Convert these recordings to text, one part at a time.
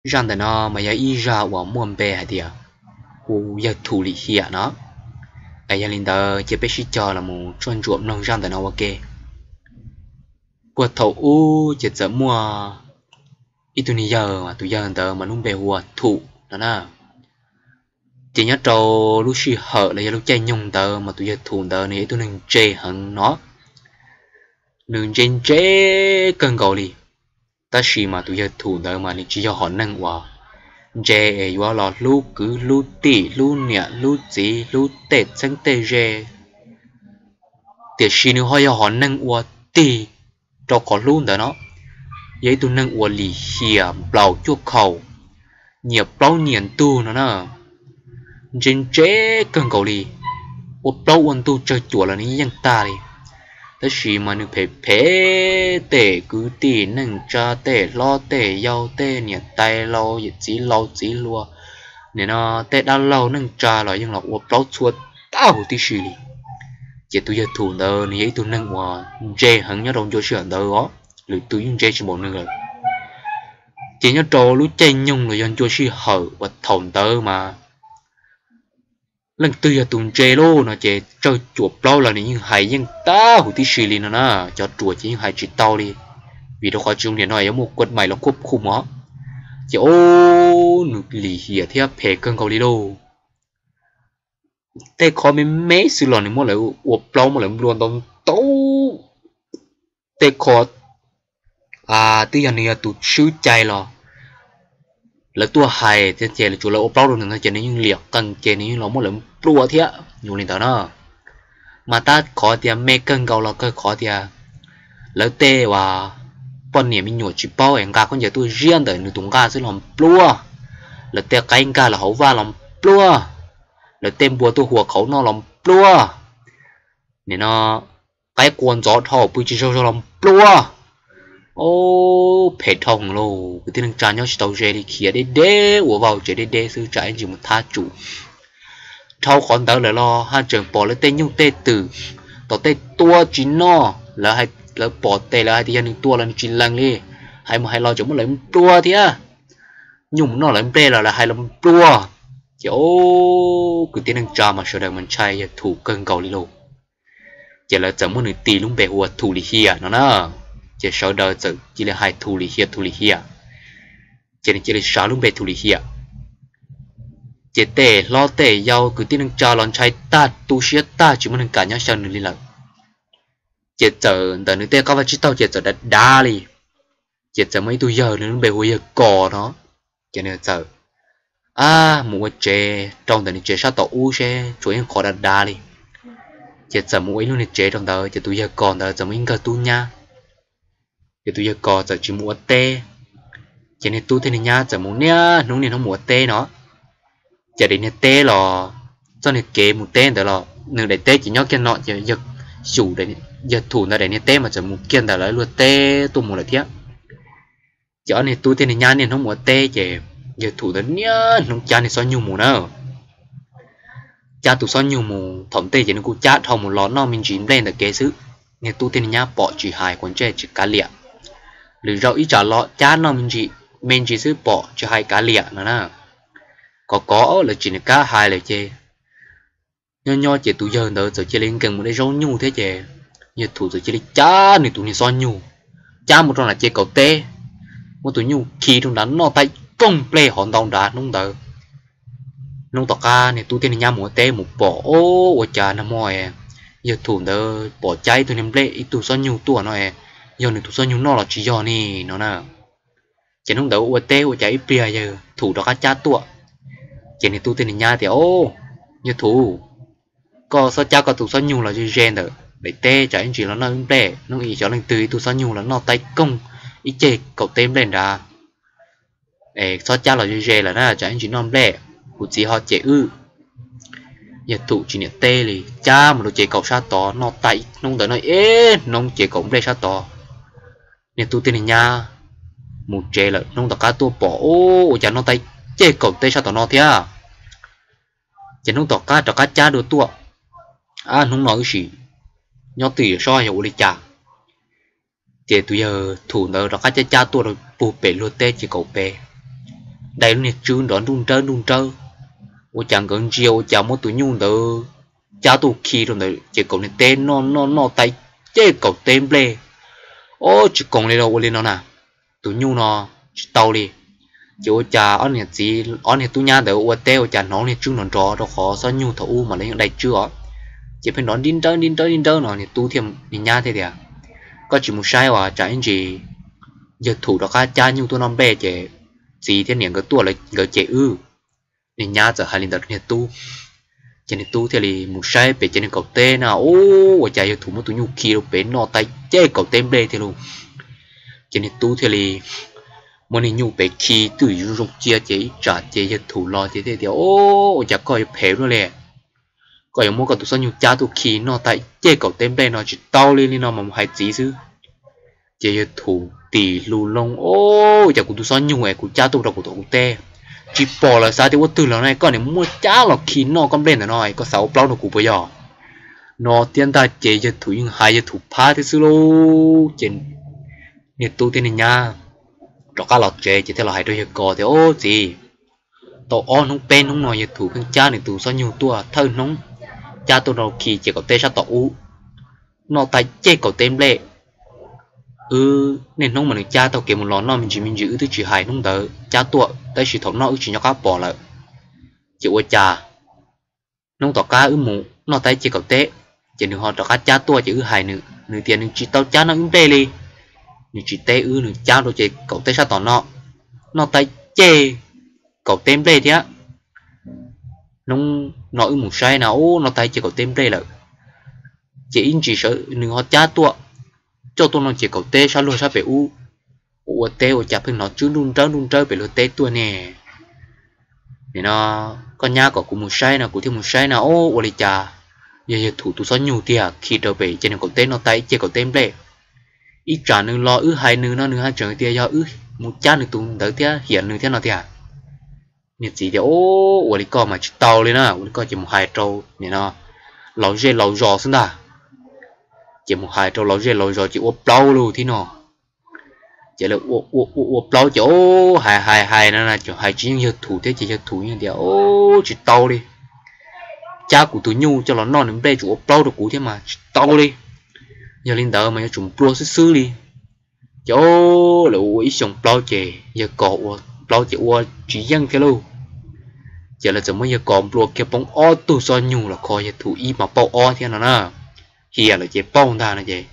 Zaj ntawm no mas yog ib zaj uas muaj npe hais tias hu yawg Thum Lim Hiam no. Yog li ntawd ces peb sib cog los mus tshuaj ntsuam mloog zaj ntawm no ua ke. Puag thaum ub ces txawm muaj ib tug niag yawg, tus yawg ntawd mas lub npe hu ua Thum no na. Ces nyob rau lub sij hawm los yog lub caij nyoog ntawd mas tus yawg Thum ntawd nws yog ib tug neeg ntse heev no. Nws ntse ntse kawg nkaus li. Tab sis mas tus yawg Thum ntawd mas nws tsis yog hom neeg uas ntse es yuav los hlub kwv hlub tij hlub niam hlub txiv hlub tej txheeb tej ze. Tiam sis nws ho yog hom neeg ua tig rau qhov hlub ntawd no. Yog ib tug neeg uas lim hiam nplaum cuaj khaum, nyiam plaub nyiam ntug no na. Ntse ntse kawg nkaus li. Ua plaub ua ntug tsawg cuam los nws yeej tag li. Tab sis mas nws phem phem tej kwv tij neej tsa tej hlob tej yau tej niam tais laus yawm txiv laus txiv hluas, nim no tej dab laug neej tsa los yeej los ua plaub txhua tag huv tib si li. Ces tus yawg Thum ntawd nws yog ib tug neeg uas ntse heev nyob rau ncua sij hawm ntawd os, lwm tus yeej ntse tsis npaum nws lawm. Ces nyob rau lub caij nyoog los yog ncua sij hawm uas thaum ntawd mas leej twg yog tus ntse lauj no ces tsawg cuam plaub los nws yeej hais yeej tag huv tib si li no na. Cov ruam ces yeej hais tsis tau li, vim rau qhov tsis zoo niam no yuav muaj kuaj maim los kuaj khum os. Ces o, nws lim hiam thiab phem kawg nkaus li lauj. Tej qhov me me xwb los nws muab lawv ua plaub muab lawv nplua ntau ntau. Tej qho twb yog nws yog tus swb cai los lawv tuaj hais ces lawv tsuas lawv ua plaub rau nws no ces nws yeej liam qees ces nws yeej los muab lawv nplua thiab. Yus li ntawd na, mas tab qhov tias me kawg nkaus los kawg qhov tias lawv tej uas poj niam me nyuam tsis paub es nqa khaub ncaws tuaj ziab ntawm nws tus nqaj xwb los nplua, lawv tej qaib nkag los hauv vaj los nplua, lawv tej npua tuaj huas qhauv noj los nplua, nim no qaib qua ntxov dhau pw tsis zoo zog los nplua. O, phem dhau heev lauj. Kwv tij neej tsa nyob tsis tau ze li, khiav deb deb ua vaj tsev deb deb xwb tsam ib ntsis mus thab tsum. Dhau qhov ntawd lawm los haj tseem pom lawv tej nyuj tej twm tom tej tua tsis noj, lawv pom tes lawv hais tias yog nws tua los nws tsis lees li, hais mus hais los tseem muab lawv nplua thiab. Nyuj mus noj lawv nplej los lawv hais los nplua. Ces o, kwv tij neej tsa mas sawv daws mas ntshai yawg Thum kawg nkaus li lauj. Ces lawv txawm muab nws tis lub npe hu ua Thum Lim Hiam no na. Ces sawv daws txawm cia li hais Thum Lim Hiam, Thum Lim Hiam. Ces nws cia li sav lub npe Thum Lim Hiam. Ces tej hlob tej yau kwv tij neej tsa los ntshai tag tu siab tag tsis muaj neeg kam nyob xyaw nws li lawm. Ces txawm ntawm nws tej qab vaj tsib taug ces txawm dav dav li. Ces txawm muaj ib tug yawg nws lub npe hu ua yawg Kos no. Ces nws txawm, a, mus ua tsev rau ntawm nws tsev sab tom ub seb tshuav ib qho dav dav li. Ces txawm mus ua ib lub niag tsev rau ntawd ces tus yawg Kos ntawd txawm muaj ib nkawg tub nyab. Ces tus yawg Kos txawm tsis mus ua teb. Ces niag tub thiab niag nyab txawm mus niaj hnub niaj hnub mus ua teb no. Ces daim niag teb los, txoj niag kev mus teb ntawd los nws daim teb ces nyob kiag no ces yawg Thum ntawd daim niag teb mas txawm mus kiag ntawm lawv luag teb tuaj mus lawm thiab. Ces ob niag tub thiab niag nyab niaj hnub mus ua teb ces yawg Thum ntawd niaj hnub cab niag xob nyuj mus na. Cab tus xob nyuug mus, thaum ntej ces nws kuj cab dhau mus los noj me ntsis nplej ntawm kev xwb. Niag tub thiab niag nyab pom tsis hais quav ntsej tsis kav liam. Lwm zaus ib tsam los cab noj me ntsis, me ntsis xwb pom tsis hais kav liam no na. Kov kov lawv tsis nws kab hais lawm ces nyob nyob ces tus yawg ntawd txawm cia li nkees mus de zaub nyuj thiab ces yawg Thum txawm cia li cab nws tus niag xob nyuug, cab mus rau nram ces kaum teb, muab tus nyuj khi rau nrad noj tag koog nplej hov ntau nrad hnub ntawd. Hnub tom qab niag tub thiab niag nyab mus ua teb mus pom, o, ua cas nag hmo yawg Thum ntawd pom cab ib tug niag nplej ib tug xob nyuug tuaj no, yog nws tus xob nyuug noj los tsis yog ne no na. Ces hnub ntawd ua teb ua cas ib pliag yawg Thum rov qab cab tuaj. Ces niag tub thiab niag nyab tias, o, yawg Thum, koj txhob cab koj tus xob nyuug los ze ze ntawm daim teb tsam ib ntsis los noj wb nplej. Hnub ib xyov leej twg ib tug xob nyuug los noj tag koog ib ceg kaum teb nplej nrad. Es txhob cab los ze ze lawm na tsam ib ntsis noj nplej, kuv txiv ho cem wb. Yawg Thum tsis niam teb li, cab mus rau ces kaum sab tod noj tag ib hnub ntawd no ib hnub ces kaum nplej sab tod. Niag tub thiab niag nyab mus tsev lawm, hnub tom qab tuaj pom, o, ua cas noj tag ceg kaum teb sab tom no thiab. Ces hnub tom qab rov qab cab dua tuaj, a, hnub no wb sim nyob twj ywm saib yog ua li cas. Ces tus yawg Thum ntawd rov qab cab cab tuaj rau puag pem luag teb ces kaum peb. dai lub niag tswb nrov nruj nrawb nruj nrawb. Ua cas nkawd ntsia ua cas muab tus nyuj ntawd cab tuaj khi rau ntawd ces kaum niag teb noj noj noj tais ceg kaum teb nplej. Ob, tsis koom li los ua li no na, tus nyuj no tsis tau li. Ces ua cas ob niag txiv ob niag tub nyab ntawd ua teb ua cas hnov niag tswb nrov nrov rau qhov xob nyuj thaum ub mas lawv yeej dai tswb os. Ces pheej nrov nti nrawb nti nrawb nti nrawb no, niag tub thiab niag nyab thiaj tias, koj tsis mus saib ua tsam ib ntsis yawg Thum rov qab cab nyuj tuaj noj nplej ces txiv thiab niam nkawd tuaj lawv nkawd cem wb. Niag nyab txawm hais li ntawd rau niag tub, ces niag tub thiaj li mus saib pem ces niag kaum teb na, ub, ua cas yawg Thum muab tus nyuj khi rau pem noj tais ceg kaum teb nplej thiab lauj. Ces niag tub thiaj li muab niag nyuj pem khi twj ywm zoo cia ces ib tsam ces yawg Thum los ces thiaj tias, ub, ua cas koj yuav phem luaj li, koj yuav muab koj tus xob nyuj cab tuaj khi noj tais ceg kaum teb nplej no tsis tau li, li no mas mus hais txiv xwb. Ces yawg Thum tis hlo loo, ub, ua cas kuv tus xob nyuj es kuv cab tuaj rau kuv tom kuv teb, tsis pom lawm xav tias ua twg los no koj niam muab cab los khi noj koj nplej ntawm no, koj xav ua plaub rau kuv puas yog? No thiab ntag ces yawg Thum yeej hais yawg Thum phab thiab xwb lauj. Ces niag tub thiab niag nyab rov qab los tsev ces thiaj los hais rau yawg Kos tias, ub, txiv, tau ob hnub peb hnub no yawg Thum pheej cab nws tus xob nyuj tuaj thawj hnub, cab tuaj rau khi ces kaum teb sab tom ub, noj tais ceg kaum teb nplej. Wb niaj hnub mas nws cab taug kev mus los noj me ntsis me ntsis wb twb tsis hais, hnub ntawd cab tuaj tab sis thaum noj wb tsis nco qab pom lawm. Ces ua cas hnub tom qab wb mus noj tais ceg kaum teb, ces nws ho rov qab cab tuaj ces wb hais nws, nws tias nws tsis tau cab noj wb nplej li. Nws tsis teb wb, nws cab rau ces kaum teb sab tom no, noj tais ceg kaum teb nplej thiab. Hnub no wb mus saib na, ub, noj tais ceg kaum teb nplej lawm. Ces ib ntsis sawv nws ho cab tuaj, coj tuaj no ces kaum teb sab luag sab pem ub. Ua ua teb ua cas pheej hnov tswb nruj nrawb nruj nrawb pem luag teb tuaj ne. Nim no koj nyab kom kuv mus saib no kuv thiaj mus saib na, ub, ua li cas yog yawg Thum tus xob nyuj tiag khi rau pem ces nws kaum teb noj tais ceg kaum teb nplej. Ib tsam nws los wb hais nws no nws haj tseem tias yog wb mus cab nws tus ntawd thiab hiam nws thiab no tiag. Niag txiv tias, ub, ua li koj mas tsis tau li na, ua li koj ces mus hais rau nim no laus zej laus zos xwb ntag. Ces mus hais rau laus zej laus zos ces ua plaub lug thiab no. Ces lawv ua ua ua plaub ces, ub, hais hais hais no ces hais tsis yeej yawg Thum thiab ces yawg Thum yeej tias, ub, tsis tau li, cab kuv tus nyuj coj los noj nws nplej tsuas ua plaub rau kuv thiab mas tsis tau li. Yog li ntawd mas yuav tsum nplua xwb xwb li. Ces lawv ua ib xyoo plaub ces yawg Kos ua plaub ces ua tsis yeej thiab lauj. Ces lawv txawm muab yawg Kos nplua kiag poob ob tug xob nyuj los kho yawg Thum ib mas pauj ob thiab no na. Hiam lawm ces pauj ntag no ces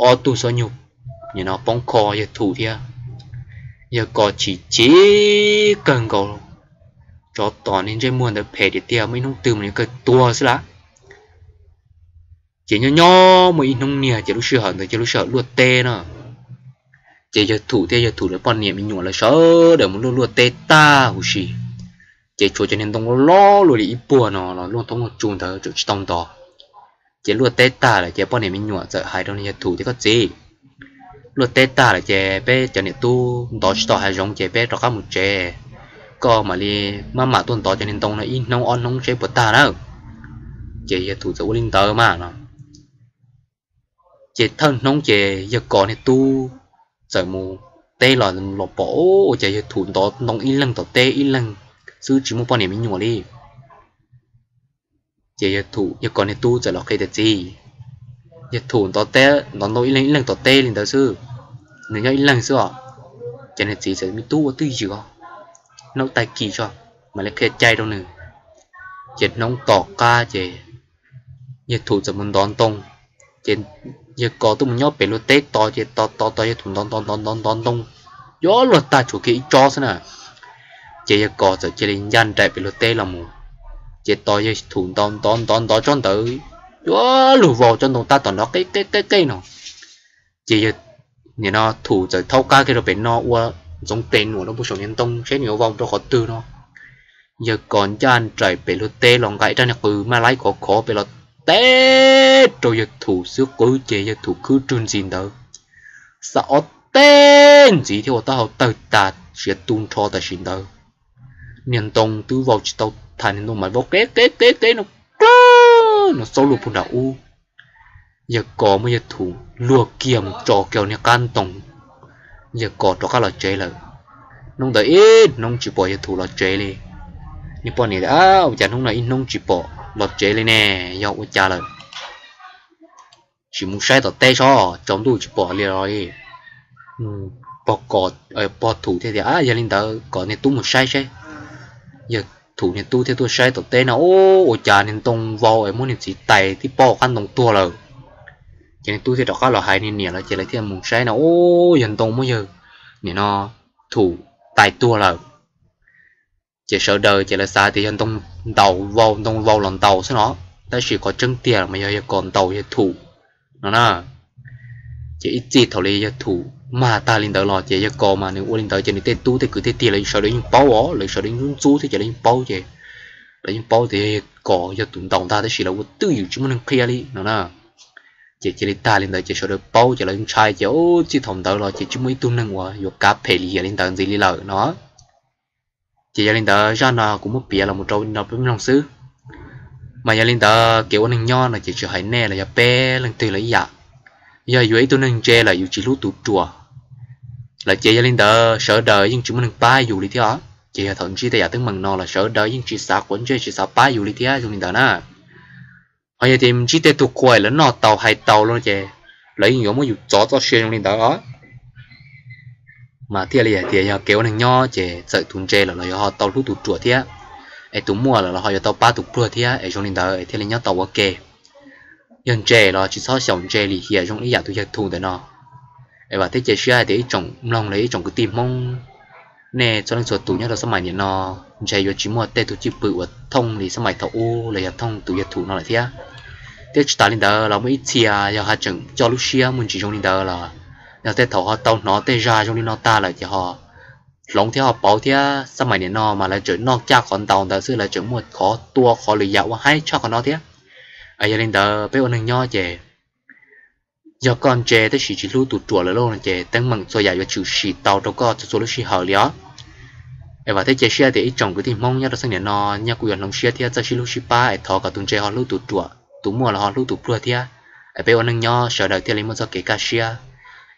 ob tug xob nyuj nim no poob kho yawg Thum thiab. Yawg Kos chim chim kawg nkaus, tsov tom niag ntsej muag ntawd phem tiag tiag, muaj ib hnub twg mas nws kawg tuag xwb lawm. Ces nyob nyob muaj ib hnub niag ces lub sij hawm ntawd ces lub sij hawm luaj teb na. Ces yawg Thum thiab yawg Thum lawv poj niam me nyuam lawv sawv daws mus luaj luaj teb tag huv si. Ces tshuav cov niag ntoo loj loj luaj li ib puag no los luaj thoob luaj tsu ntawd tseem tsis tau ntov. Ces luaj teb tag lawm ces poj niam me nyuam txawm hais rau yawg Thum tias, koj txiv, luaj teb tag lawm ces peb cov niam tub ntov tsis tau hav zoov ces peb rov qab mus tsev. Koj mam li maj mam tuaj ntov cov niag ntoo no ib hnub ob hnub seb puas tag na. Ces yawg Thum txawm ua li ntawd mas no. Ces thawj hnub ces yawg Kos niag tub txawm mus teb los los pom ua cas yawg Thum ntov ntoo ib leeg tom teb ib leeg xwb tsis muaj poj niam me nyuam li. Ces yawg Kos niag tub txawm los qhia tias, txiv, yawg Thum ntov teb ntov ntoo ib leeg ib leeg tom teb li ntawd xwb, nws nyob ib leeg xwb os. Ces niag txiv txawm, me tub ua twj ywm os, hnub tag kis tso mam li qhia cai rau nws. Ces hnub tom qab ces yawg Thum txawm mus ntov ntoo, ces yawg Kos tuaj mus nyob pem luag teb tos ces tos tos tos yawg Thum ntov ntov ntov ntov ntov ntoo yuav luag tag tshuav kiag ib tsob xwb na. Ces yawg Kos txawm cia li ncaj nraim pem luag teb los mus, ces tos yawg Thum ntov ntov ntov ntov tsob ntawd yuav luag vau tsob ntoo tab tom nrov qeb qeb qeb qeb no. Ces nim no Thum txawm thaub qab kiag rau pem no ua ntxoov tes nuam rau puag saum niag ntoo saib nws yuav vau rau qhov twg no. Yawg Kos ncaj nraim pem luag teb los nqa ib rab niag qws maj laib khov khov pem los teb rau yawg Thum xwb qwb ces yawg Thum khwb rwg ntxis ntawd, xa ob teg ntxiv thiab ua taub hau tawg tas siav tu nrho tam sim ntawd. Niag ntoo twb vau tsis tau, tham niag ntoo mas vau qeb qeb qeb qeb no plawg no xaub luag puag nram ub. Yawg Kos muab yawg Thum luag kiag mus tso kiag niag qab ntoo, yawg Kos rov qab los tsev lawm. Hnub ntawd ib hnub tsis pom yawg Thum los tsev li. Niag poj niam tias, Ab, ua cas hnub no ib hnub tsis pom los tsev li ne? Yog ua cas lawm? Tsis mus saib tom teb sob, tsaus ntuj tsis pom li los li. Pog Thum thiaj tias, Ab, yog li ntawd kom niag tub mus saib seb. Yawg Thum niag tub thiaj tuaj saib tom teb no, Ub, ua cas niag ntoo vau es muab niag txiv tais tib pob qab ntoo tuag lawm. Ces niag tub thiaj rov qab los hais niag niam lawv, ces lawv thiaj mus saib no, Ub, yog ntoo muab yawg, nim no, Thum tais tuag lawm. Ces sawv daws ces lawv xav tias yog ntoo ntaus vau, ntoo vau los ntaus xwb no, tab sis qhov tseeb tiag mas yog yawg Kos ntaus yawg Thum no na. Ces ib txij thaum li yawg Thum mag tag li ntawd los ces yawg Kos mas nws ua li ntawd ces nws tej tub tej kwv tej tij lawv sawv daws yeej paub os, lawv sawv daws yeej ntxub ntxub thiab ces lawv yeej paub ces lawv yeej paub tias yog yawg Kos yog tus ntaus ntag, tab sis lawv ua twj ywm tsis muaj neeg qhia li no na. Ces cia li tag li ntawd ces sawv daws paub ces lawv ntshai ces txij thaum ntawd los ces tsis muaj ib tug neeg uas yuav kav phem lim hiam li ntawd ntxiv li lawm no. Ces yog li ntawd zaj no kuv muab piav los mus rau no peb mloog xwb. Mas yog li ntawd kev ua neeg nyob no ces tsis hais nej los yog peb leej twg los ib yam, yog yuav ib tug neeg ntse lawm yus tsis hlub tus ruam lawm ces yog li ntawd sawv daws yeej tsis muaj neeg pab yus li thiab. Ces yog thaum ntsib tej yam teeb meem no los sawv daws yeej tsis xav quav ntsej tsis xav pab yus li thiab zoo li ntawd na. Ho yog tias ntsib tej tug qhua lawv noj tau hais tau los ces lawv yeej yuav muab yus txov txoj sia zoo li ntawd os. Mas thiaj li hais tias yog kev ua neeg nyob ces txawm tus ntse lawm los yuav ho tau hlub tus ruam thiab, es tus muaj lawm los ho yuav tau pab tus pluag thiab es zoo li ntawd es thiaj li nyob tau ua ke. Yog ntse los tsis txhob xyaum ntse lim hiam zoo ib yam tus yawg Thum ntawm no. Es vam thiab cia siab hais tias ib tsoom mloog los ib tsoom kwv tij Hmoob, nej txhua leej txhua tus nyob rau xab mais niam no ntshe yuav tsis muaj tej tug cwj pwm uas thooj li xab mais thaum ub los yog thooj tus yawg Thum no lawm thiab. Thiab tsis tas li ntawd los muaj ib txhia yog haj tseem coj lub siab muaj ntsis zoo li ntawd los yog tej thaum ho tau hnov tej zaj zoo li no tag lawm ces ho hloov thiab ho pauv thiab xab mais niam no mas lawv tseem noj caj qhov ntaus ntawd xwb, lawv tseem muaj qhov tua qhov lwm yam ua haib tshaj qhov no thiab. Yog li ntawd peb ua neeg nyob ces yog koj ntse tab sis tsis hlub tus ruam lawm lauj no ces teeb meem txhua yam yuav tshwm sim tau rau koj txhua txhua lub sij hawm li os. Es vam thiab cia siab tias ib tsoom kwv tij Hmoob nyob rau xab mais niam no nyaj kuj yuav hloov siab thiab txawj sib hlub sib pab es thov kom tus ntse ho hlub tus ruam, tus muaj los ho hlub tus pluag thiab, es peb ua neej nyob sawv daws thiaj li muaj txoj kev kaj siab.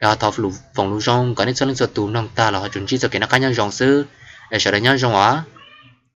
Es ho thov foom lus zoo kom nej txhua leej txhua tus mloog tag los ho tsuas ntsib txoj kev noj qab nyob zoo xwb, es sawv daws nyob zoo os.